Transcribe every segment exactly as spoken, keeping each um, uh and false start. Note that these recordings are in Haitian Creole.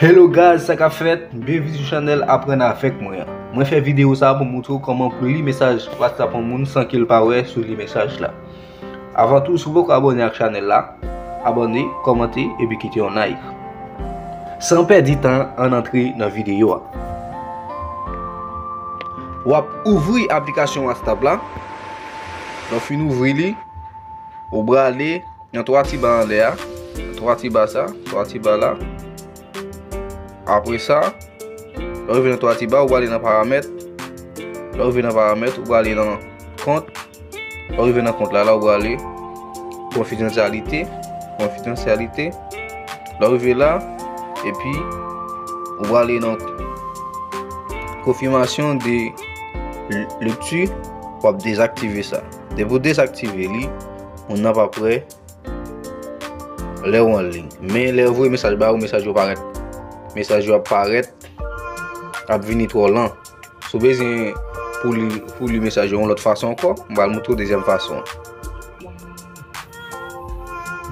Hello guys, sa k ap fèt? Byenvini sou chanèl Aprann Avèk Mwen an. Mwen fè videyo sa a pou m montre w kòman pou li mesaj WhatsApp yon moun san ke l pa wè si w li mesaj la. Avan tou, si w poko abòne ak chanèl la, abòne, kòmante, epi kite yon like. San pèdi tan, ann antre nan videyo a. W ap ouvri aplikasyon WhatsApp la. Lè w fin ouvri li, ou prale nan twa ti ba anlè a, twa ti ba sa, twa ti ba la. Apre sa, lè w rive nan twa ti ba, ou prale nan paramèt. Lè w rive nan paramèt, ou prale nan kont. Lè w rive nan kont la, la ou prale konfidansyalite, konfidansyalite. Lè w rive la, epi ou prale nan konfimasyon de lekti, w ap dezaktive sa. Depi w dezaktive li, moun nan p ap wè lè w an liy. Men lè yo voye mesaj ba ou, mesaj yo parèt. Mesaj yo ap parèt, ap vini twò lan. Si w bezwen pou li, pou li mesaj yo yon lòt fason ankò, m pral montre w dezyèm fason an.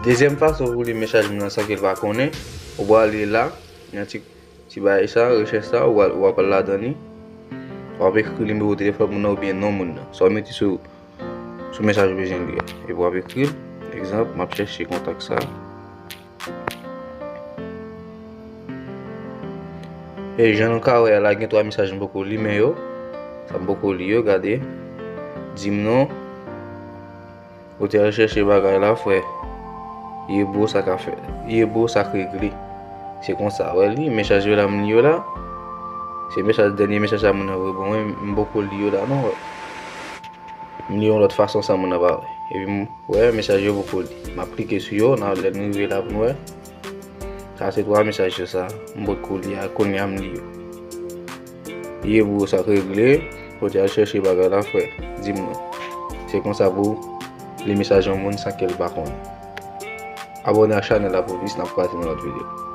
Dezyèm fason pou li mesaj moun nan san ke l pa konnen, ou prale la, nan ti, ti bagay sa, rechèch sa, ou pral, ou pral ladan li. W ap ekri nimewo telefòn moun nan oubyen non moun nan. Sa w mete sou sou mesaj ou bezwen li a. Epi w ap ekri l. Egzanp, m ap chèche kontak sa. E jan nou ka wè a la, gen twa mesaj m poko li, men yo, sa m poko li yo, gade. Di m non. Ou te al chèche bagay la, frè. Ye bro, sa ka fè. Ye bro, sa k regle. Se konsa, wè li, mesaj yo la, m li yo la. Se mesaj, dènye mesaj sa moun nan voye ban mwen, m poko li yo la non, wè. M li yon lòt fason san moun nan pa wè. Epi m wè mesaj yo poko li. M ap klike sou yo, nan lè nou rive la pou nou wè. Sa se twa mesaj yo sa, m poko li a, kounye a m li yo. Ye bro, sa k regle, ou te al chèche bagay la, frè. Di m non. Se konsa pou li mesaj yon moun san ke l pa konnen. Abòne ak chanèl la pou plis, n ap kwaze nan lòt videyo.